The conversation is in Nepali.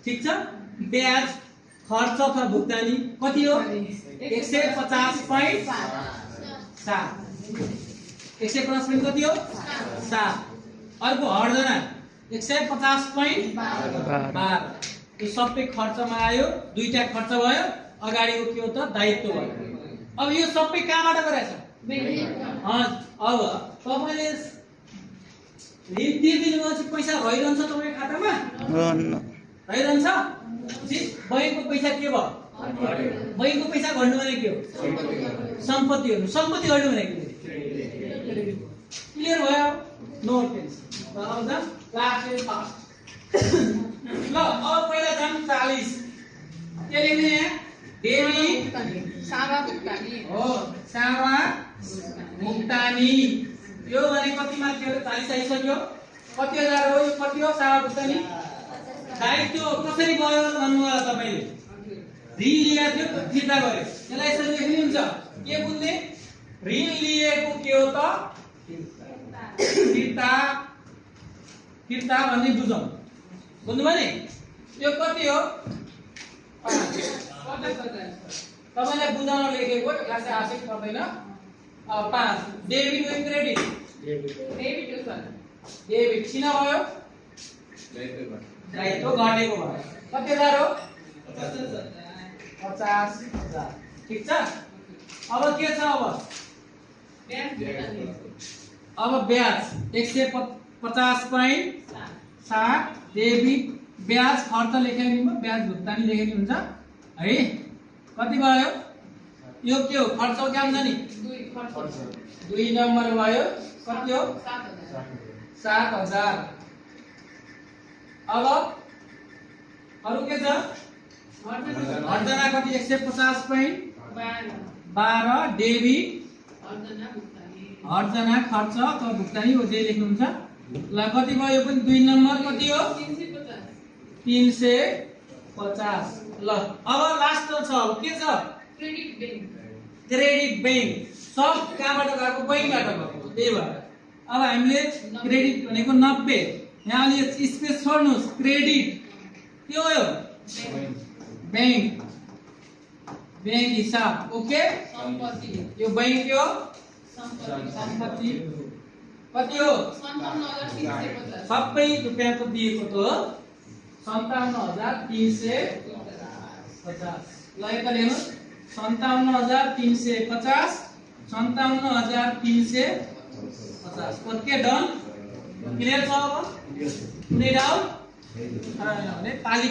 ठीक छ। ब्याज खर्च अथवा भुक्तानी कति हो 150.7 150 कति हो 7। अर्को हर्जना 150.12 यो सबै खर्चमा आयो। दुईटा खर्च भयो, अगाडिको के हो त दायित्व भयो। अब यो सबै कहाँबाट गराछ अब तपाईले ऋण तिर्दिनुपछि पैसा रहिरहन्छ तपाईको खातामा रहिरहन्छ। बैंकको पैसा के भयो बैंकको पैसा घट्नु भने के हो सम्पत्ति हो। सम्पत्ति घट्नु भने के हो क्लियर भयो। No tension. अब द लास्ट एन्ड फास्ट ल अब पहिला जाम 40 के लेख्ने डेबिट सावा भुक्तानी हो सावा भुक्तानी। यो भने कतिमा थियो 40 आइसक्यो। कति हजार हो यो कति हो सावा भुक्तानी दायित्व कसरी भयो भन्नु होला तपाईले। ऋण लिएको थियो फिर्ता गर्यो त्यसलाई यसरी लेख्नु हुन्छ के बुझ्ने ऋण लिएको के हो त फिर्ता फिर्ता भन्ने बुझौं बुझ्नु भने यो कति हो तपाईलाई बुझाउन लेखेको क्लासै आवश्यक पर्दैन। 5 डेबिट वा क्रेडिट डेबिट हो सर डेबिट किन भयो दायित्व घटेको भयो। कति हजार हो 50,000 ठीक छ। अब के छ अब ब्याज 150.7 डेबिट ब्याज खर्च लेखेको ब्याज भुक्तानी लेखेको हुन्छ है। कति भयो यो के हो खर्च हो क्या हुन्छ नि 2 नम्बर भयो कति हो 7,000। अब अरु के छ हर्जना कति 150.12 डेबिट हर्जना खर्च अथवा भुक्तानी हो जे लेख्नुहुन्छ। ल कति भयो यो पनि 2 नम्बर कति हो 350। ल अब लास्ट छ अब के छ क्रेडिट बैंक सब कहाँबाट गएको बैंकबाट गएको त्यही भएर अब हामीले क्रेडिट भनेको 90 यहाँ अलि स्पेस छोड्नुस् क्रेडिट के हो यो बैंक बैंक हिसाब ओके सम्पत्ति यो बैंक के हो सम्पत्ति कति हो 57,350 सबै रुपैयाँको दिएको त हो 57,350। ल यता लेख्नु 57,350 57,350 ओके डन क्लियर छ अब कुनै डाउट ताली